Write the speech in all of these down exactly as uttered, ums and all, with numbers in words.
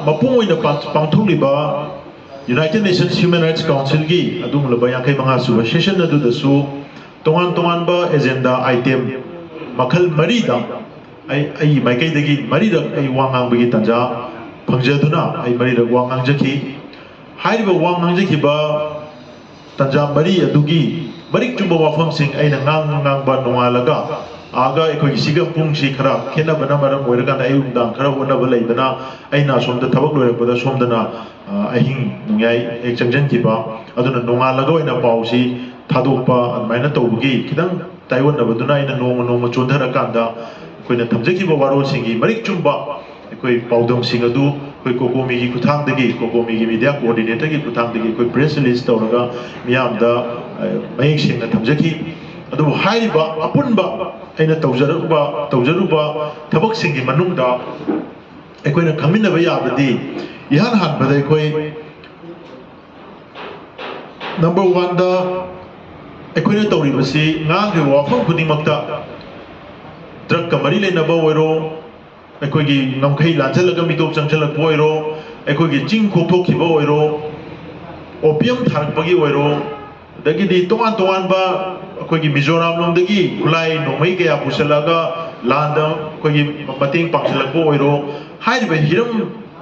ꯃꯄꯨꯡ ꯑꯣꯏꯅ ꯄꯥꯡ- ꯄꯥꯡꯊꯣꯛꯂꯤꯕ United Nations Human Rights Councilꯒꯤ ꯑꯗꯨꯒꯨꯝꯂꯕ ꯌꯥꯡꯈꯩ ꯃꯉꯥ ꯁꯨꯕ session ꯑꯗꯨꯗꯁꯨ ꯇꯣꯉꯥꯟ ꯇꯣꯉꯥꯟꯕ agenda item ꯃꯈꯜ ꯃꯔꯤꯗ ꯑꯩ ꯑꯩꯒꯤ ꯃꯥꯏꯀꯩꯗꯒꯤ ꯃꯔꯤꯔꯛ ꯑꯩ ꯋꯥ ꯉꯥꯡꯕꯒꯤ ꯇꯥꯟꯖꯥ ꯐꯪꯖꯗꯨꯅ ꯑꯩ ꯃꯔꯤꯔꯛ ꯋꯥ ꯉꯥꯡꯖꯈꯤ꯫ ꯍꯥꯏꯔꯤꯕ ꯋꯥ ꯉꯥꯡꯖꯈꯤꯕ ꯇꯥꯟꯖꯥ ꯃꯔꯤ ꯑꯗꯨꯒꯤ ꯃꯔꯤꯛ ꯆꯨꯝꯕ ꯋꯥꯐꯝꯁꯤꯡ ꯑꯩꯅ ꯉꯥꯡ ꯉꯥꯡꯕ ꯅꯣꯡꯉꯥꯜꯂꯒ ꯑꯥꯒ ꯑꯩꯈꯣꯏꯒꯤ ꯁꯤꯒ ꯄꯨꯡꯁꯤ ꯈꯔ ꯈꯦꯠꯅꯕꯅ ꯃꯔꯝ ꯑꯣꯏꯔꯀꯥꯟꯗ ꯑꯌꯨꯛ ꯅꯨꯡꯗꯥꯡ ꯈꯔ ꯑꯣꯟꯅꯕ ꯂꯩꯕꯅ ꯑꯩꯅ ꯑꯁꯣꯝꯗ ꯊꯕꯛ ꯂꯣꯏꯔꯛꯄꯗ ꯁꯣꯝꯗꯅ ꯑ, ꯑꯍꯤꯡ ꯅꯣꯡꯌꯥꯏ ꯍꯦꯛ ꯆꯪꯁꯤꯟꯈꯤꯕ, ꯑꯗꯨꯅ ꯅꯣꯡꯉꯥꯜꯂꯒ ꯑꯣꯏꯅ ꯄꯥꯎꯁꯤ ꯊꯥꯗꯣꯛꯄ ꯑꯗꯨꯃꯥꯏꯅ ꯇꯧꯕꯒꯤ ꯈꯤꯇꯪ ꯇꯥꯏꯑꯣꯟꯅꯕꯗꯨꯅ ꯑꯩꯅ ꯅꯣꯡꯃ ꯅꯣꯡꯃ ꯆꯣꯟꯊꯔꯀꯥꯟꯗ ꯑꯩꯈꯣꯏꯅ ꯊꯝꯖꯈꯤꯕ ꯋꯥꯔꯣꯜꯁꯤꯡꯒꯤ ꯃꯔꯤꯛ ꯆꯨꯝꯕ ꯑꯩꯈꯣꯏ ꯄꯥꯎꯗꯝꯁꯤꯡ ꯑꯗꯨ ꯑꯩꯈꯣꯏ ꯀꯣꯀꯣꯃꯤꯒꯤ ꯈꯨꯠꯊꯥꯡꯗꯒꯤ, ꯀꯣꯀꯣꯃꯤꯒꯤ media coordinatorꯒꯤ ꯈꯨꯠꯊꯥꯡꯗꯒꯤ ꯑꯩꯈꯣꯏ press release ꯇꯧꯔꯒ ꯃꯤꯌꯥꯝꯗ, ꯑ, ꯃꯌꯦꯛ ꯁꯦꯡꯅ ꯊꯝꯖꯈꯤ꯫ ꯑꯗꯨꯕꯨ ꯍꯥꯏꯔꯤꯕ ꯑꯄꯨꯟꯕ ꯑꯩꯅ ꯇꯧꯖꯔꯨꯕ ꯇꯧꯖꯔꯨꯕ ꯊꯕꯛꯁꯤꯡꯒꯤ ꯃꯅꯨꯡꯗ ꯑꯩꯈꯣꯏꯅ ꯈꯪꯃꯤꯟꯅꯕ ꯌꯥꯕꯗꯤ, ꯏꯍꯥꯟ ꯍꯥꯟꯕꯗ ꯑꯩꯈꯣꯏ number oneꯗ ꯑꯩꯈꯣꯏꯅ ꯇꯧꯔꯤꯕꯁꯤ ꯉꯥꯡꯈ꯭ꯔꯤꯕ ꯋꯥꯐꯝ ꯈꯨꯗꯤꯡꯃꯛꯇ drugꯀ ꯃꯔꯤ ꯂꯩꯅꯕ ꯑꯣꯏꯔꯣ, ꯑꯩꯈꯣꯏꯒꯤ ꯉꯝꯈꯩ ꯂꯥꯟꯖꯜꯂꯒ ꯃꯤꯇꯣꯞ ꯆꯪꯁꯤꯜꯂꯛꯄ ꯑꯣꯏꯔꯣ, ꯑꯩꯈꯣꯏꯒꯤ ꯆꯤꯡ ꯀꯣꯛꯊꯣꯛꯈꯤꯕ ꯑꯣꯏꯔꯣ, opium ꯊꯥꯔꯛꯄꯒꯤ ꯑꯣꯏꯔꯣ, ꯑꯗꯒꯤꯗꯤ ꯇꯣꯉꯥꯟ ꯇꯣꯉꯥꯟꯕ ꯑꯩꯈꯣꯏꯒꯤ ꯃꯤꯖꯣꯔꯥꯝ ꯂꯣꯝꯗꯒꯤ ꯈꯨꯠꯂꯥꯏ ꯅꯣꯡꯃꯩ ꯀꯌꯥ ꯄꯨꯁꯤꯜꯂꯒ ꯂꯥꯟꯗ ꯑꯩꯈꯣꯏꯒꯤ ꯃꯇꯦꯡ ꯄꯥꯡꯁꯤꯜꯂꯛꯄ ꯑꯣꯏꯔꯣ, ꯍꯥꯏꯔꯤꯕ ꯍꯤꯔꯝ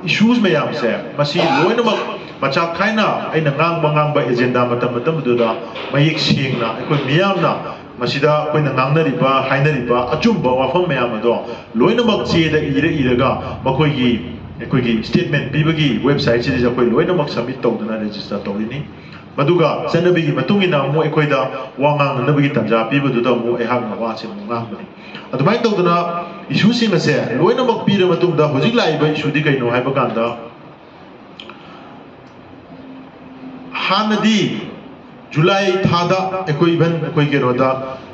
issues ꯃꯌꯥꯝꯁꯦ, ꯃꯁꯤ ꯂꯣꯏꯅꯃꯛ ꯃꯆꯥꯛ ꯈꯥꯏꯅ ꯑꯩꯅ ꯉꯥꯡꯕ ꯉꯥꯡꯕ agenda ꯃꯇꯝ ꯃꯇꯝꯗꯨꯗ ꯃꯌꯦꯛ ꯁꯦꯡꯅ ꯑꯩꯈꯣꯏ ꯃꯤꯌꯥꯝꯅ ꯃꯁꯤꯗ ꯑꯩꯈꯣꯏꯅ ꯉꯥꯡꯅꯔꯤꯕ, ꯍꯥꯏꯅꯔꯤꯕ ꯑꯆꯨꯝꯕ ꯋꯥꯐꯝ ꯃꯌꯥꯝ ꯑꯗꯣ ꯂꯣꯏꯅꯃꯛ ꯆꯦꯗ ꯏꯔ ꯏꯔꯒ ꯃꯈꯣꯏꯒꯤ, ꯑꯩꯈꯣꯏꯒꯤ statement ꯄꯤꯕꯒꯤ websiteꯁꯤꯗ ꯑꯩꯈꯣꯏ ꯂꯣꯏꯅꯃꯛ submit ꯇꯧꯗꯨꯅ register ꯇꯧꯔꯤꯅꯤ꯫ ꯃꯗꯨꯒ ꯆꯠꯅꯕꯤꯒꯤ ꯃꯇꯨꯡ ꯏꯟꯅ ꯑꯃꯨꯛ ꯑꯩꯈꯣꯏꯗ ꯋꯥ ꯉꯥꯡꯅꯅꯕꯒꯤ ꯇꯥꯟꯖꯥ ꯄꯤꯕꯗꯨꯗ ꯑꯃꯨꯛ ꯑꯩꯍꯥꯛꯅ ꯋꯥꯁꯦ ꯑꯃꯨꯛ ꯉꯥꯡꯕꯅꯤ꯫ ꯑꯗꯨꯃꯥꯏꯅ ꯇꯧꯗꯅ issueꯁꯤꯡ ꯑꯁꯦ ꯂꯣꯏꯅꯃꯛ ꯄꯤꯔ ꯃꯇꯨꯡꯗ ꯍꯧꯖꯤꯛ ꯂꯥꯛꯏꯕ issueꯗꯤ ꯀꯩꯅꯣ ꯍꯥꯏꯕ ꯀꯥꯟꯗ, ꯍꯥꯟꯅꯗꯤ July ꯊꯥꯗ ꯑꯩꯈꯣꯏ even ꯑꯩꯈꯣꯏ ꯀꯩꯅꯣꯗ,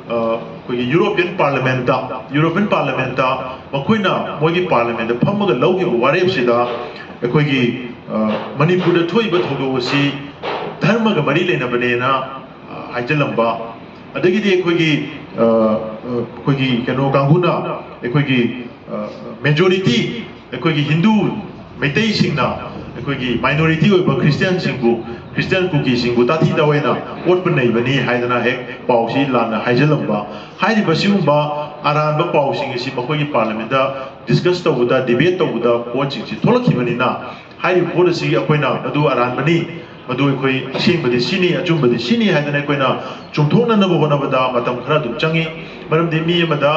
ꯑ, ꯑꯩꯈꯣꯏꯒꯤ European Parliamentꯇ, European Parliamentꯇ ꯃꯈꯣꯏꯅ ꯃꯣꯏꯒꯤ Parliamentꯇ ꯐꯝꯃꯒ ꯂꯧꯈꯤꯕ ꯋꯥꯔꯦꯞꯁꯤꯗ ꯑꯩꯈꯣꯏꯒꯤ, ꯑ, ꯃꯅꯤꯄꯨꯔꯗ ꯊꯣꯛꯏꯕ ꯊꯧꯗꯣꯛ ꯑꯁꯤ ꯙꯔꯃꯒ ꯃꯔꯤ ꯂꯩꯅꯕꯅꯦꯅ, ꯑ, ꯍꯥꯏꯖꯤꯜꯂꯝꯕ, ꯑꯗꯒꯤꯗꯤ ꯑꯩꯈꯣꯏꯒꯤ, ꯑ, ꯑ, ꯑꯩꯈꯣꯏꯒꯤ ꯀꯩꯅꯣ ꯀꯥꯡꯕꯨꯅ, ꯑꯩꯈꯣꯏꯒꯤ, ꯑ, majority ꯑꯩꯈꯣꯏꯒꯤ ꯍꯤꯟꯗꯨ ꯃꯩꯇꯩꯁꯤꯡꯅ ꯑꯩꯈꯣꯏꯒꯤ minority ꯑꯣꯏꯕ ꯈ꯭ꯔꯤꯁꯇꯤꯌꯥꯟꯁꯤꯡꯕꯨ, ꯈ꯭ꯔꯤꯁꯇꯤꯌꯥꯟ ꯀꯨꯀꯤꯁꯤꯡꯕꯨ ꯇꯥꯊꯤ ꯇꯥꯑꯣꯏꯅ ꯑꯣꯠꯄ ꯅꯩꯕꯅꯤ ꯍꯥꯏꯗꯅ ꯍꯦꯛ ꯄꯥꯎꯁꯤ ꯂꯥꯟꯅ ꯍꯥꯏꯖꯤꯜꯂꯝꯕ꯫ ꯍꯥꯏꯔꯤꯕ ꯁꯤꯒꯨꯝꯕ ꯑꯔꯥꯟꯕ ꯄꯥꯎꯁꯤꯡ ꯑꯁꯤ ꯃꯈꯣꯏꯒꯤ ꯄꯥꯔꯂꯤꯌꯥꯃꯦꯟꯗ discuss ꯇꯧꯕꯗ, debate ꯇꯧꯕꯗ ꯄꯣꯠꯁꯤꯡꯁꯤ ꯊꯣꯛꯂꯛꯈꯤꯕꯅꯤꯅ, ꯍꯥꯏꯔꯤꯕ ꯄꯣꯠ ꯑꯁꯤꯒꯤ ꯑꯩꯈꯣꯏꯅ ꯃꯗꯨ ꯑꯔꯥꯟꯕꯅꯤ, ꯃꯗꯨ ꯑꯩꯈꯣꯏ ꯑꯁꯦꯡꯕꯗꯤ ꯁꯤꯅꯤ, ꯑꯆꯨꯝꯕꯗꯤ ꯁꯤꯅꯤ ꯍꯥꯏꯗꯅ ꯑꯩꯈꯣꯏꯅ ꯆꯨꯝꯊꯣꯛꯅꯅꯕ ꯍꯣꯠꯅꯕꯗ ꯃꯇꯝ ꯈꯔ ꯑꯗꯨꯝ ꯆꯪꯉꯤ꯫ ꯃꯔꯝꯗꯤ ꯃꯤ ꯑꯃꯗ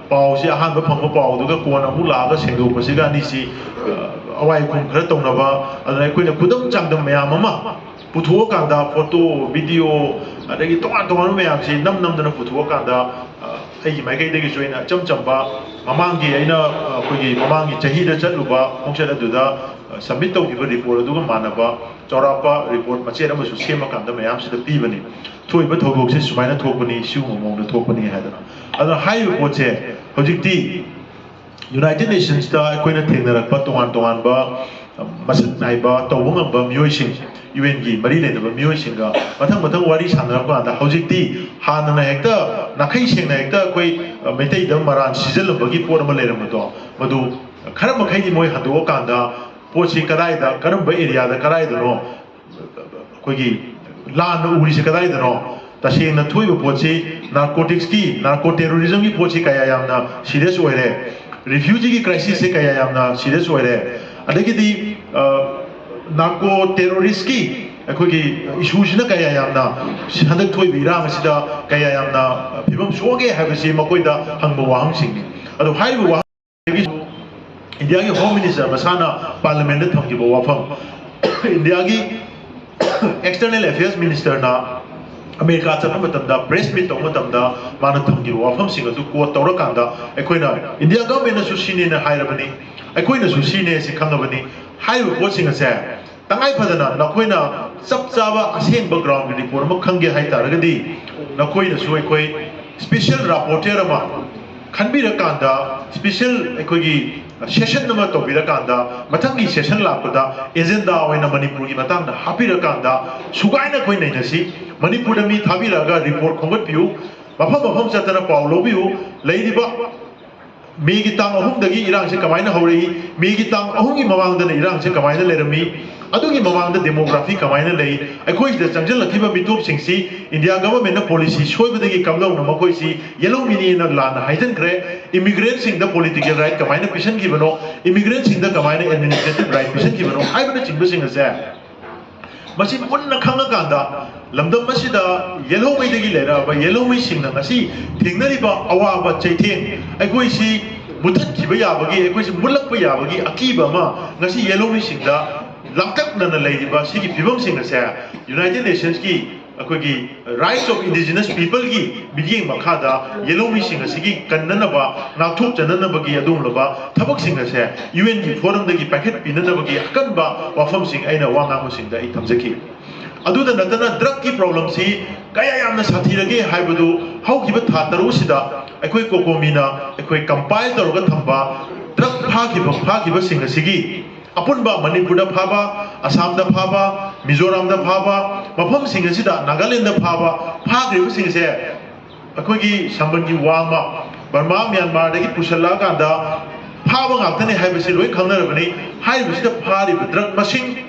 ꯄꯥꯎꯁꯤ ꯑꯍꯥꯟꯕ ꯐꯪꯕ ꯄꯥꯎꯗꯨꯒ ꯀꯣꯟꯅ ꯑꯃꯨꯛ ꯂꯥꯛꯑꯒ ꯁꯦꯡꯗꯣꯛꯄꯁꯤꯒ ꯑꯅꯤꯁꯤ, ꯑ, ꯑꯋꯥꯏ ꯑꯈꯨꯝ ꯈꯔ ꯇꯧꯅꯕ, ꯑꯗꯨꯅ ꯑꯩꯈꯣꯏꯅ ꯈꯨꯗꯝ ꯆꯥꯡꯗꯝ ꯃꯌꯥꯝ ꯑꯃ ꯄꯨꯊꯣꯛꯑꯀꯥꯟꯗ, ꯐꯣꯇꯣ, ꯚꯤꯗꯤꯑꯣ, ꯑꯗꯒꯤ ꯇꯣꯉꯥꯟ ꯇꯣꯉꯥꯟꯕ ꯃꯌꯥꯝꯁꯤ ꯅꯝ ꯅꯝꯗꯅ ꯄꯨꯊꯣꯛꯑꯀꯥꯟꯗ, ꯑ, ꯑꯩꯒꯤ ꯃꯥꯏꯀꯩꯗꯒꯤꯁꯨ ꯑꯩꯅ ꯑꯆꯝ ꯆꯝꯕ, ꯃꯃꯥꯡꯒꯤ ꯑꯩꯅ, ꯑ, ꯑꯩꯈꯣꯏꯒꯤ ꯃꯃꯥꯡꯒꯤ ꯆꯍꯤꯗ ꯆꯠꯂꯨꯕ ꯈꯣꯡꯆꯠ ꯑꯗꯨꯗ, ꯑ, submit ꯇꯧꯈꯤꯕ report ꯑꯗꯨꯒ ꯃꯥꯟꯅꯕ ꯆꯥꯎꯔꯥꯛꯄ report ꯃꯆꯦꯠ ꯑꯃꯁꯨ ꯁꯦꯝꯃꯀꯥꯟꯗ ꯃꯌꯥꯝꯁꯤꯗ ꯄꯤꯕꯅꯤ꯫ ꯊꯣꯛꯏꯕ ꯊꯧꯗꯣꯛꯁꯦ ꯁꯨꯃꯥꯏꯅ ꯊꯣꯛꯄꯅꯤ, ꯁꯤꯒꯨꯝꯕ ꯃꯑꯣꯡꯗ ꯊꯣꯛꯄꯅꯤ ꯍꯥꯏꯗꯅ꯫ ꯑꯗꯨꯅ ꯍꯥꯏꯔꯤꯕ ꯄꯣꯠꯁꯦ ꯍꯧꯖꯤꯛꯇꯤ United Nationsꯇ ꯑꯩꯈꯣꯏꯅ ꯊꯦꯡꯅꯔꯛꯄ ꯇꯣꯉꯥꯟ ꯇꯣꯉꯥꯟꯕ, ꯑ, ꯃꯁꯛ ꯅꯥꯏꯕ, ꯇꯧꯕ ꯉꯝꯕ ꯃꯤꯑꯣꯏꯁꯤꯡ, UNꯒꯤ ꯃꯔꯤ ꯂꯩꯅꯕ ꯃꯤꯑꯣꯏꯁꯤꯡꯒ ꯃꯊꯪ ꯃꯊꯪ ꯋꯥꯔꯤ ꯁꯥꯟꯅꯔꯛꯄ ꯀꯥꯟꯗ, ꯍꯧꯖꯤꯛꯇꯤ ꯍꯥꯟꯅꯅ ꯍꯦꯛꯇ ꯅꯥꯈꯩ ꯁꯦꯡꯅ ꯍꯦꯛꯇ ꯑꯩꯈꯣꯏ, ꯑ, ꯃꯩꯇꯩꯗ ꯃꯔꯥꯟ ꯁꯤꯖꯤꯜꯂꯝꯕꯒꯤ ꯄꯣꯠ ꯑꯃ ꯂꯩꯔꯝꯕꯗꯣ, ꯃꯗꯨ ꯈꯔ ꯃꯈꯩꯗꯤ ꯃꯣꯏ ꯍꯟꯗꯣꯛꯑꯀꯥꯟꯗ ꯄꯣꯠꯁꯤ ꯀꯗꯥꯏꯗ, ꯀꯔꯝꯕ areaꯗ, ꯀꯗꯥꯏꯗꯅꯣ ꯑꯩꯈꯣꯏꯒꯤ ꯂꯥꯟꯅ ꯎꯔꯤꯁꯦ ꯀꯗꯥꯏꯗꯅꯣ? ꯇꯁꯦꯡꯅ ꯊꯣꯛꯏꯕ ꯄꯣꯠꯁꯤ narcoticsꯀꯤ, narco terrorismꯒꯤ ꯄꯣꯠꯁꯤ ꯀꯌꯥ ꯌꯥꯝꯅ serious ꯑꯣꯏꯔꯦ, refugeeꯒꯤ crisisꯁꯦ ꯀꯌꯥ ꯌꯥꯝꯅ serious ꯑꯣꯏꯔꯦ, ꯑꯗꯒꯤꯗꯤ, ꯑ, narco terroristꯀꯤ ꯑꯩꯈꯣꯏꯒꯤ issueꯁꯤꯅ ꯀꯌꯥ ꯌꯥꯝꯅ ꯍꯟꯗꯛ ꯊꯣꯛꯏꯕ ꯏꯔꯥꯡ ꯑꯁꯤꯗ ꯀꯌꯥ ꯌꯥꯝꯅ ꯐꯤꯕꯝ ꯁꯣꯛꯑꯒꯦ ꯍꯥꯏꯕꯁꯤ ꯃꯈꯣꯏꯗ ꯍꯪꯕ ꯋꯥꯍꯪꯁꯤꯡꯅꯤ꯫ ꯑꯗꯣ ꯍꯥꯏꯔꯤꯕ ꯋꯥꯍꯪ ꯏꯟꯗꯤꯌꯥꯒꯤ Home Minister ꯃꯁꯥꯅ Parliamentꯇ ꯊꯝꯈꯤꯕ ꯋꯥꯐꯝ, ꯏꯟꯗꯤꯌꯥꯒꯤ External Affairs Ministerꯅ ꯑꯃꯦꯔꯤꯀꯥ ꯆꯠꯄ ꯃꯇꯝꯗ, press meet ꯇꯧꯕ ꯃꯇꯝꯗ ꯃꯥꯅ ꯊꯝꯈꯤꯕ ꯋꯥꯐꯝꯁꯤꯡ ꯑꯗꯨ quote ꯇꯧꯔꯀꯥꯟꯗ, ꯑꯩꯈꯣꯏꯅ, India governmentꯅꯁꯨ ꯁꯤꯅꯦꯅ ꯍꯥꯏꯔꯕꯅꯤ, ꯑꯩꯈꯣꯏꯅꯁꯨ ꯁꯤꯅꯦ ꯁꯤ ꯈꯪꯉꯕꯅꯤ꯫ ꯍꯥꯏꯔꯤꯕ ꯄꯣꯠꯁꯤꯡ ꯑꯁꯦ ꯇꯉꯥꯏ ꯐꯗꯅ ꯅꯈꯣꯏꯅ ꯆꯞ ꯆꯥꯕ ꯑꯁꯦꯡꯕ groundꯒꯤ report ꯑꯃ ꯈꯪꯒꯦ ꯍꯥꯏ ꯇꯥꯔꯒꯗꯤ, ꯅꯈꯣꯏꯅꯁꯨ ꯑꯩꯈꯣꯏ special rapporteur ꯑꯃ ꯈꯟꯕꯤꯔꯀꯥꯟꯗ, special ꯑꯩꯈꯣꯏꯒꯤ session ꯑꯃ ꯇꯧꯕꯤꯔꯀꯥꯟꯗ, ꯃꯊꯪꯒꯤ session ꯂꯥꯛꯄꯗ agenda ꯑꯣꯏꯅ ꯃꯅꯤꯄꯨꯔꯒꯤ ꯃꯇꯥꯡꯗ ꯍꯥꯞꯄꯤꯔꯀꯥꯟꯗ, ꯁꯨꯒꯥꯏꯅ ꯑꯩꯈꯣꯏ ꯅꯩꯅꯁꯤ꯫ ꯃꯅꯤꯄꯨꯔꯗ ꯃꯤ ꯊꯥꯕꯤꯔꯛꯑꯒ report ꯈꯣꯝꯒꯠꯄꯤꯌꯨ, ꯃꯐꯝ ꯃꯐꯝ ꯆꯠꯇꯅ ꯄꯥꯎ ꯂꯧꯕꯤꯌꯨ꯫ ꯂꯩꯔꯤꯕ ꯃꯦꯒꯤ ꯇꯥꯡ ꯑꯍꯨꯝꯗꯒꯤ ꯏꯔꯥꯡꯁꯦ ꯀꯃꯥꯏꯅ ꯍꯧꯔꯛꯏ, ꯃꯦꯒꯤ ꯇꯥꯡ ꯑꯍꯨꯝꯒꯤ ꯃꯃꯥꯡꯗꯅ ꯏꯔꯥꯡꯁꯦ ꯀꯃꯥꯏꯅ ꯂꯩꯔꯝꯃꯤ, ꯑꯗꯨꯒꯤ ꯃꯃꯥꯡꯗ demography ꯀꯃꯥꯏꯅ ꯂꯩ, ꯑꯩꯈꯣꯏ ꯁꯤꯗ ꯆꯪꯁꯤꯜꯂꯛꯈꯤꯕ ꯃꯤꯇꯣꯞꯁꯤꯡꯁꯤ India government ꯅ policy ꯁꯣꯏꯕꯗꯒꯤ ꯀꯝꯗꯧꯅ ꯃꯈꯣꯏꯁꯤ ꯌꯦꯜꯍꯧꯃꯤꯅꯤꯅ ꯂꯥꯟꯅ ꯍꯥꯏꯖꯤꯟꯈ꯭ꯔꯦ, immigrant ꯁꯤꯡꯗ political right ꯀꯃꯥꯏꯅ ꯄꯤꯁꯟꯈꯤꯕꯅꯣ, immigrant ꯁꯤꯡꯗ ꯀꯃꯥꯏꯅ administrative right ꯄꯤꯁꯟꯈꯤꯕꯅꯣ ꯍꯥꯏꯕꯅꯆꯤꯡꯕꯁꯤꯡ ꯑꯁꯦ ꯃꯁꯤ ꯃꯨꯟꯅ ꯈꯪꯉꯀꯥꯟꯗ, ꯂꯝꯗꯝ ꯑꯁꯤꯗ ꯌꯦꯜꯍꯧꯃꯤꯗꯒꯤ ꯂꯩꯔꯛꯑꯕ ꯌꯦꯜꯍꯧꯃꯤꯁꯤꯡꯅ ꯉꯁꯤ ꯊꯦꯡꯅꯔꯤꯕ ꯑꯋꯥꯕ ꯆꯩꯊꯦꯡ, ꯑꯩꯈꯣꯏꯁꯤ ꯃꯨꯊꯠꯈꯤꯕ ꯌꯥꯕꯒꯤ, ꯑꯩꯈꯣꯏꯁꯤ ꯃꯨꯠꯂꯛꯄ ꯌꯥꯕꯒꯤ ꯑꯀꯤꯕ ꯑꯃ ꯉꯁꯤ ꯌꯦꯜꯍꯧꯃꯤꯁꯤꯡꯗ ꯂꯥꯡꯇꯛꯅꯅ ꯂꯩꯔꯤꯕ ꯁꯤꯒꯤ ꯐꯤꯕꯝꯁꯤꯡ ꯑꯁꯦ United Nations ꯀꯤ ꯑꯩꯈꯣꯏꯒꯤ Rights of Indigenous People ꯒꯤ ꯃꯤꯠꯌꯦꯡ ꯃꯈꯥꯗ ꯌꯦꯜꯍꯧꯃꯤꯁꯤꯡ ꯑꯁꯤꯒꯤ ꯀꯟꯅꯅꯕ, ꯉꯥꯛꯊꯣꯛꯆꯅꯅꯕꯒꯤ ꯑꯗꯨꯒꯨꯝꯂꯕ ꯊꯕꯛꯁꯤꯡ ꯑꯁꯦ UN ꯒꯤ forum ꯗꯒꯤ ꯄꯥꯏꯈꯠꯄꯤꯅꯅꯕꯒꯤ ꯑꯀꯟꯕ ꯋꯥꯐꯝꯁꯤꯡ ꯑꯩꯅ ꯋꯥ ꯉꯥꯡꯕꯁꯤꯡꯗ ꯑꯩ ꯊꯝꯖꯈꯤ꯫ ꯑꯗꯨꯗ ꯅꯠꯇꯅ drug ꯀꯤ problem ꯁꯤ ꯀꯌꯥ ꯌꯥꯝꯅ ꯁꯥꯊꯤꯔꯒꯦ ꯍꯥꯏꯕꯗꯨ ꯍꯧꯈꯤꯕ ꯊꯥ ꯇꯔꯨꯛ ꯑꯁꯤꯗ ꯑꯩꯈꯣꯏ COCOMI ꯅ ꯑꯩꯈꯣꯏ compile ꯇꯧꯔꯒ ꯊꯝꯕ drug ꯐꯥꯈꯤꯕ, ꯐꯥꯈꯤꯕꯁꯤꯡ ꯑꯁꯤꯒꯤ ꯑꯄꯨꯟꯕ ꯃꯅꯤꯄꯨꯔꯗ ꯐꯥꯕ, ꯑꯁꯥꯝꯗ ꯐꯥꯕ, ꯃꯤꯖꯣꯔꯥꯝꯗ ꯐꯥꯕ, ꯃꯐꯝꯁꯤꯡ ꯑꯁꯤꯗ, ꯅꯥꯒꯥꯂꯦꯟꯗ ꯐꯥꯕ, ꯐꯥꯈ꯭ꯔꯤꯕꯁꯤꯡꯁꯦ ꯑꯩꯈꯣꯏꯒꯤ ꯁꯝꯕꯜꯒꯤ ꯋꯥꯡꯃ, ꯕꯔꯃꯥ, ꯃ꯭ꯌꯥꯟꯃꯥꯔꯗꯒꯤ ꯄꯨꯁꯜꯂꯛꯑꯀꯥꯟꯗ ꯐꯥꯕ ꯉꯥꯛꯇꯅꯤ ꯍꯥꯏꯕꯁꯤ ꯂꯣꯏ ꯈꯪꯅꯔꯕꯅꯤ꯫ ꯍꯥꯏꯔꯤꯕꯁꯤꯗ ꯐꯥꯔꯤꯕ drug ꯃꯁꯤꯡ,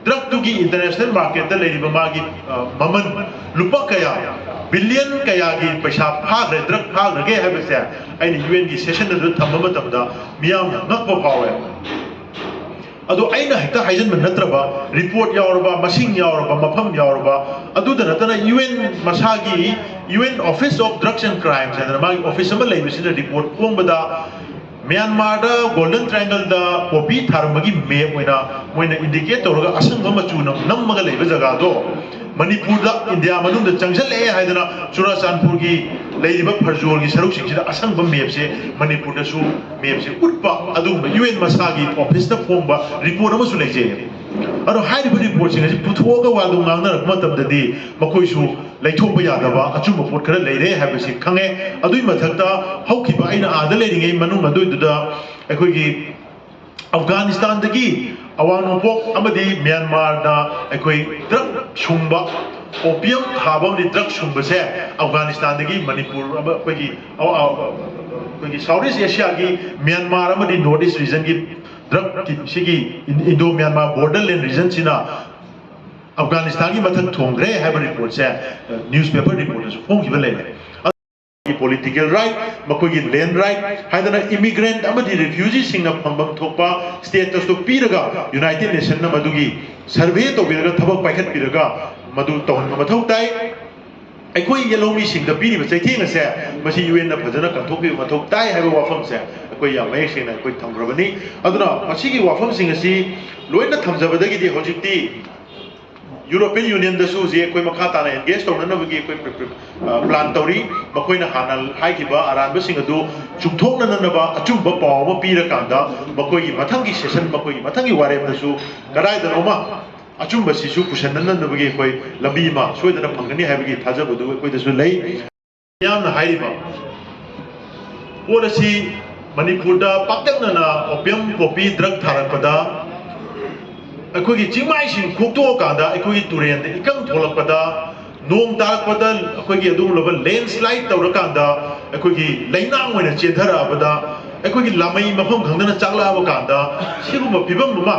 drug ꯇꯨꯒꯤ international market ꯇ ꯂꯩꯔꯤꯕ ꯃꯥꯒꯤ, ꯑ, ꯃꯃꯜ ꯂꯨꯄꯥ ꯀꯌꯥ, billion ꯀꯌꯥꯒꯤ ꯄꯩꯁꯥ ꯐꯥꯈ꯭ꯔꯦ, drug ꯐꯥꯈ꯭ꯔꯒꯦ ꯍꯥꯏꯕꯁꯦ ꯑꯩꯅ UN ꯒꯤ session ꯑꯗꯨꯗ ꯊꯝꯕ ꯃꯇꯝꯗ ꯃꯤꯌꯥꯝꯅ ꯉꯛꯄ ꯐꯥꯎꯋꯦ꯫ ꯑꯗꯣ ꯑꯩꯅ ꯍꯦꯛꯇ ꯍꯥꯏꯖꯟꯕ ꯅꯠꯇ꯭ꯔꯕ, report ꯌꯥꯎꯔꯕ, ꯃꯁꯤꯡ ꯌꯥꯎꯔꯕ, ꯃꯐꯝ ꯌꯥꯎꯔꯕ, ꯑꯗꯨꯗ ꯅꯠꯇꯅ UN ꯃꯁꯥꯒꯤ UN Office of Drugs and Crimes ꯍꯥꯏꯗꯅ ꯃꯥꯒꯤ office ꯑꯃ ꯂꯩꯕꯁꯤꯅ report ꯐꯣꯡꯕꯗ ꯃ꯭ꯌꯥꯟꯃꯥꯔꯗ Golden Triangle ꯗ poppy ꯊꯥꯔꯝꯕꯒꯤ map ꯑꯣꯏꯅ ꯃꯣꯏꯅ indicate ꯇꯧꯔꯒ ꯑꯁꯪꯕ ꯃꯆꯨꯅ ꯅꯝꯃꯒ ꯂꯩꯕ ꯖꯒꯥꯗꯣ ꯃꯅꯤꯄꯨꯔꯗ, ꯏꯟꯗꯤꯌꯥ ꯃꯅꯨꯡꯗ ꯆꯪꯁꯤꯜꯂꯛꯑꯦ ꯍꯥꯏꯗꯅ ꯆꯨꯔꯥꯆꯥꯟꯄꯨꯔꯒꯤ ꯂꯩꯔꯤꯕ ꯐꯔꯖꯣꯜꯒꯤ ꯁꯔꯨꯛꯁꯤꯡꯁꯤꯗ ꯑꯁꯪꯕ map ꯁꯦ ꯃꯅꯤꯄꯨꯔꯗꯁꯨ map ꯁꯦ ꯎꯠꯄ ꯑꯗꯨꯒꯨꯝꯕ UN ꯃꯁꯥꯒꯤ office ꯇ ꯐꯣꯡꯕ report ꯑꯃꯁꯨ ꯂꯩꯖꯩ꯫ ꯑꯗꯣ ꯍꯥꯏꯔꯤꯕ report ꯁꯤꯡ ꯑꯁꯤ ꯄꯨꯊꯣꯛꯑꯒ ꯋꯥꯗꯨ ꯉꯥꯡꯅꯔꯛꯄ ꯃꯇꯝꯗꯗꯤ ꯃꯈꯣꯏꯁꯨ ꯂꯩꯊꯣꯛꯄ ꯌꯥꯗꯕ ꯑꯆꯨꯝꯕ ꯄꯣꯠ ꯈꯔ ꯂꯩꯔꯦ ꯍꯥꯏꯕꯁꯤ ꯈꯪꯉꯦ꯫ ꯑꯗꯨꯒꯤ ꯃꯊꯛꯇ ꯍꯧꯈꯤꯕ ꯑꯩꯅ ꯑꯥꯗ ꯂꯩꯔꯤꯉꯩ ꯃꯅꯨꯡ ꯑꯗꯨꯏꯗꯨꯗ ꯑꯩꯈꯣꯏꯒꯤ ꯑꯐꯒꯥꯅꯤꯁꯇꯥꯟꯗꯒꯤ ꯑꯋꯥꯡ ꯅꯣꯡꯄꯣꯛ ꯑꯃꯗꯤ ꯃ꯭ꯌꯥꯟꯃꯥꯔꯗ ꯑꯩꯈꯣꯏ drug ꯁꯨꯡꯕ ꯑꯣꯄꯤꯌꯝ ꯊꯥꯕ ꯑꯃꯗꯤ ꯗ꯭ꯔꯒ ꯁꯨꯡꯕꯁꯦ ꯑꯐꯒꯥꯅꯤꯁꯇꯥꯟꯗꯒꯤ ꯃꯅꯤꯄꯨꯔ ꯑꯃ ꯑꯩꯈꯣꯏꯒꯤ ꯑ- ꯑ- ꯑꯩꯈꯣꯏꯒꯤ ꯁꯥꯎꯠ ꯏꯁ ꯑꯦꯁꯤꯌꯥꯒꯤ ꯃ꯭ꯌꯥꯟꯃꯥꯔ ꯑꯃꯗꯤ ꯅꯣꯔꯠ ꯏꯁ ꯔꯤꯖꯟꯒꯤ ꯗ꯭ꯔꯒ ꯁꯤꯒꯤ ꯏꯟꯗꯣ ꯃ꯭ꯌꯥꯟꯃꯥꯔ ꯕꯣꯔꯗꯔ ꯂꯦꯟ ꯔꯤꯖꯟꯁꯤꯅ ꯑꯐꯒꯥꯅꯤꯁꯇꯥꯟꯒꯤ ꯃꯊꯛ ꯊꯣꯡꯈ꯭ꯔꯦ ꯍꯥꯏꯕ ꯔꯤꯄꯣꯔꯠꯁꯦ ꯅ꯭ꯌꯨꯁ ꯄꯦꯄꯔ ꯔꯤꯄꯣꯔꯠꯇꯁꯨ ꯐꯣꯡꯈꯤꯕ ꯂꯩꯔꯦ꯫ ꯄꯣꯂꯤꯇꯤꯀꯦꯜ ꯔꯥꯏꯠ, ꯃꯈꯣꯏꯒꯤ ꯂꯦꯟ ꯔꯥꯏꯠ ꯍꯥꯏꯗꯅ ꯏꯃꯤꯒ꯭ꯔꯦꯟꯠ ꯑꯃꯗꯤ ꯔꯤꯐ꯭ꯌꯨꯖꯤꯁꯤꯡꯅ ꯐꯪꯐꯝ ꯊꯣꯛꯄ ꯁ꯭ꯇꯦꯇꯁꯇꯨ ꯄꯤꯔꯒ ꯌꯨꯅꯥꯏꯇꯦꯗ ꯅꯦꯁꯟꯅ ꯃꯗꯨꯒꯤ ꯁꯔꯚꯦ ꯇꯧꯕꯤꯔꯒ ꯊꯕꯛ ꯄꯥꯏꯈꯠꯄꯤꯔꯒ ꯃꯗꯨ ꯇꯧꯍꯟꯕ ꯃꯊꯧ ꯇꯥꯏ꯫ ꯑꯩꯈꯣꯏ ꯌꯦꯜꯍꯧꯃꯤꯁꯤꯡꯗ ꯄꯤꯔꯤꯕ ꯆꯩꯊꯦꯡ ꯑꯁꯦ ꯃꯁꯤ ꯌꯨ ꯑꯦꯟꯅ ꯐꯖꯅ ꯀꯟꯊꯣꯛꯄꯤꯕ ꯃꯊꯧ ꯇꯥꯏ ꯍꯥꯏꯕ ꯋꯥꯐꯝꯁꯦ ꯑꯩꯈꯣꯏ ꯌꯥꯝ ꯃꯌꯦꯛ ꯁꯦꯡꯅ ꯑꯩꯈꯣꯏ ꯊꯝꯈ꯭ꯔꯕꯅꯤ꯫ ꯑꯗꯨꯅ ꯃꯁꯤꯒꯤ ꯋꯥꯐꯝꯁꯤꯡ ꯑꯁꯤ ꯂꯣꯏꯅ ꯊꯝꯖꯕꯗꯒꯤꯗꯤ ꯍꯧꯖꯤꯛꯇꯤ ꯌꯨꯔꯣꯄꯤꯌꯟ ꯌꯨꯅꯤꯌꯟꯗꯁꯨ ꯍꯧꯖꯤꯛ ꯑꯩꯈꯣꯏ ꯃꯈꯥ ꯇꯥꯅ ꯑꯦꯡꯒꯦꯖ ꯇꯧꯅꯅꯕꯒꯤ ꯑꯩꯈꯣꯏ ꯄ꯭ꯔꯤ- ꯄ꯭ꯔꯤ- ꯑ, ꯄ꯭ꯂꯥꯟ ꯇꯧꯔꯤ꯫ ꯃꯈꯣꯏꯅ ꯍꯥꯟꯅ ꯍꯥꯏꯈꯤꯕ ꯑꯔꯥꯟꯕꯁꯤꯡ ꯑꯗꯨ ꯆꯨꯝꯊꯣꯛꯅꯅꯕ ꯑꯆꯨꯝꯕ ꯄꯥꯎ ꯑꯃ ꯄꯤꯔꯀꯥꯟꯗ ꯃꯈꯣꯏꯒꯤ ꯃꯊꯪꯒꯤ ꯁꯦꯁꯟ, ꯃꯈꯣꯏꯒꯤ ꯃꯊꯪꯒꯤ ꯋꯥꯔꯦꯞꯇꯁꯨ ꯀꯗꯥꯏꯗꯅꯣꯃ ꯑꯆꯨꯝꯕꯁꯤꯁꯨ ꯄꯨꯁꯤꯟꯅꯅꯕꯒꯤ ꯑꯩꯈꯣꯏ ꯂꯝꯕꯤ ꯑꯃ ꯁꯣꯏꯗꯅ ꯐꯪꯒꯅꯤ ꯍꯥꯏꯕꯒꯤ ꯊꯥꯖꯕꯗꯨ ꯑꯩꯈꯣꯏꯗꯁꯨ ꯂꯩ꯫ ꯃꯤꯌꯥꯝꯅ ꯍꯥꯏꯔꯤꯕ ꯄꯣꯠ ꯑꯁꯤ ꯃꯅꯤꯄꯨꯔꯗ ꯄꯥꯛꯇꯛꯅꯅ ꯑꯣꯄꯤꯌꯝ ꯄꯣꯄꯤ ꯗ꯭ꯔꯒ ꯊꯥꯔꯛꯄꯗ ꯑꯩꯈꯣꯏꯒꯤ ꯆꯤꯡꯃꯥꯏꯁꯤꯡ ꯈꯣꯛꯇꯣꯛꯑꯀꯥꯟꯗ ꯑꯩꯈꯣꯏꯒꯤ ꯇꯨꯔꯦꯟꯗ ꯏꯀꯪ ꯊꯣꯛꯂꯛꯄꯗ, ꯅꯣꯡ ꯇꯥꯔꯛꯄꯗ ꯑꯩꯈꯣꯏꯒꯤ ꯑꯗꯨꯒꯨꯝꯂꯕ ꯂꯦꯟꯁ꯭ꯂꯥꯏꯗ ꯇꯧꯔꯀꯥꯟꯗ ꯑꯩꯈꯣꯏꯒꯤ ꯂꯩꯅꯥꯡ ꯑꯣꯏꯅ ꯆꯦꯟꯊꯔꯛꯑꯕꯗ, ꯑꯩꯈꯣꯏꯒꯤ ꯂꯥꯃꯩ ꯃꯐꯝ ꯈꯪꯗꯅ ꯆꯥꯛꯂꯛꯑꯕ ꯀꯥꯟꯗ ꯁꯤꯒꯨꯝꯕ ꯐꯤꯕꯝ ꯑꯃ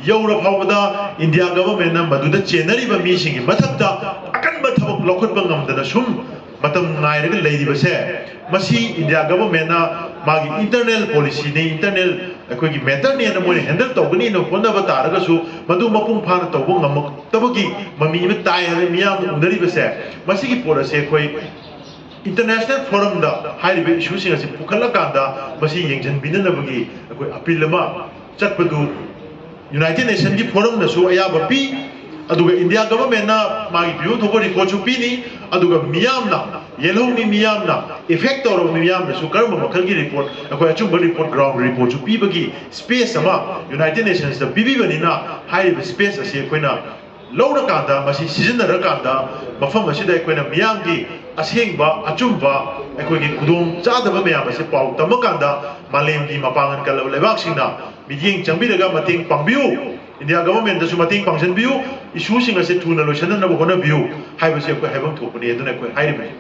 ꯌꯧꯔ ꯐꯥꯎꯕꯗ ꯏꯟꯗꯤꯌꯥ ꯒꯚꯔꯟꯃꯦꯟꯠꯅ ꯃꯗꯨꯗ ꯆꯦꯟꯅꯔꯤꯕ ꯃꯤꯁꯤꯡꯒꯤ ꯃꯊꯛꯇ ꯑꯀꯟꯕ ꯊꯕꯛ ꯂꯧꯈꯠꯄ ꯉꯝꯗꯅ ꯁꯨꯝ ꯃꯇꯝ ꯉꯥꯏꯔꯒ ꯂꯩꯔꯤꯕꯁꯦ, ꯃꯁꯤ ꯏꯟꯗꯤꯌꯥ ꯒꯚꯔꯟꯃꯦꯟꯠꯅ ꯃꯥꯒꯤ ꯏꯟꯇꯔꯅꯦꯜ ꯄꯣꯂꯤꯁꯤꯅꯤ, ꯏꯟꯇꯔꯅꯦꯜ ꯑꯩꯈꯣꯏꯒꯤ ꯃꯦꯇꯔꯅꯦꯅ ꯃꯣꯏꯅ ꯍꯦꯟꯗꯜ ꯇꯧꯒꯅꯤꯅ ꯍꯣꯠꯅꯕ ꯇꯥꯔꯒꯁꯨ ꯃꯗꯨ ꯃꯄꯨꯡ ꯐꯥꯅ ꯇꯧꯕ ꯉꯝꯃꯛꯇꯕꯒꯤ ꯃꯃꯤ ꯑꯃ ꯇꯥꯏ ꯍꯥꯏꯅ ꯃꯤꯌꯥꯝꯅ ꯎꯅꯔꯤꯕꯁꯦ, ꯃꯁꯤꯒꯤ ꯄꯣꯠ ꯑꯁꯦ ꯑꯩꯈꯣꯏ ꯏꯟꯇꯔꯅꯦꯁꯅꯦꯜ ꯐꯣꯔꯝꯗ ꯍꯥꯏꯔꯤꯕ ꯏꯁꯨꯁꯤꯡ ꯑꯁꯤ ꯄꯨꯈꯠꯂꯀꯥꯟꯗ ꯃꯁꯤ ꯌꯦꯡꯁꯤꯟꯕꯤꯅꯅꯕꯒꯤ ꯑꯩꯈꯣꯏ ꯑꯄꯤꯜ ꯑꯃ ꯆꯠꯄꯗꯨ ꯌꯨꯅꯥꯏꯇꯦꯗ ꯅꯦꯁꯟꯒꯤ ꯐꯣꯔꯝꯅꯁꯨ ꯑꯌꯥꯕ ꯄꯤ, ꯑꯗꯨꯒ ꯏꯟꯗꯤꯌꯥ ꯒꯚꯔꯟꯃꯦꯟꯠꯅ ꯃꯥꯒꯤ ꯄꯤꯐꯝ ꯊꯣꯛꯄ ꯔꯤꯄꯣꯔꯠꯁꯨ ꯄꯤꯅꯤ, ꯑꯗꯨꯒ ꯃꯤꯌꯥꯝꯅ, ꯌꯦꯜꯍꯧꯃꯤ ꯃꯤꯌꯥꯝꯅ, ꯑꯦꯐꯦꯛ ꯇꯧꯔꯕ ꯃꯤꯌꯥꯝꯅꯁꯨ ꯀꯔꯝꯕ ꯃꯈꯜꯒꯤ ꯔꯤꯄꯣꯔꯠ, ꯑꯩꯈꯣꯏ ꯑꯆꯨꯝꯕ ꯔꯤꯄꯣꯔꯠ, ꯒ꯭ꯔꯥꯎꯟ ꯔꯤꯄꯣꯔꯠꯁꯨ ꯄꯤꯕꯒꯤ ꯁ꯭ꯄꯦꯁ ꯑꯃ ꯌꯨꯅꯥꯏꯇꯦꯗ ꯅꯦꯁꯟꯁꯇ ꯄꯤꯕꯤꯕꯅꯤꯅ ꯍꯥꯏꯔꯤꯕ ꯁ꯭ꯄꯦꯁ ꯑꯁꯤ ꯑꯩꯈꯣꯏꯅ ꯂꯧꯔꯀꯥꯟꯗ, ꯃꯁꯤ ꯁꯤꯖꯤꯟꯅꯔꯀꯥꯟꯗ ꯃꯐꯝ ꯑꯁꯤꯗ ꯑꯩꯈꯣꯏꯅ ꯃꯤꯌꯥꯝꯒꯤ ꯑꯁꯦꯡꯕ ꯑꯆꯨꯝꯕ ꯑꯩꯈꯣꯏꯒꯤ ꯈꯨꯗꯣꯡ ꯆꯥꯗꯕ ꯃꯌꯥꯝ ꯑꯁꯤ ꯄꯥꯎ ꯇꯝꯃꯀꯥꯟꯗ ꯃꯥꯂꯦꯝꯒꯤ ꯃꯄꯥꯡꯒꯜ ꯀꯜꯂꯕ ꯂꯩꯕꯥꯛꯁꯤꯡꯅ ꯃꯤꯠꯌꯦꯡ ꯆꯪꯕꯤꯔꯒ ꯃꯇꯦꯡ ꯄꯥꯡꯕꯤꯌꯨ꯫ ꯏꯟꯗꯤꯌꯥ ꯒꯚꯔꯟꯃꯦꯟꯠꯇꯁꯨ ꯃꯇꯦꯡ ꯄꯥꯡꯁꯤꯟꯕꯤꯌꯨ, ꯏꯁꯨꯁꯤꯡ ꯑꯁꯤ ꯊꯨꯅ ꯂꯣꯏꯁꯤꯟꯅꯅꯕ ꯍꯣꯠꯅꯕꯤꯌꯨ ꯍꯥꯏꯕꯁꯤ ꯑꯩꯈꯣꯏ ꯍꯥꯏꯐꯝ ꯊꯣꯛꯄꯅꯤ꯫ ꯑꯗꯨꯅ ꯑꯩꯈꯣꯏ ꯍꯥꯏꯔꯤꯕꯅꯤ꯫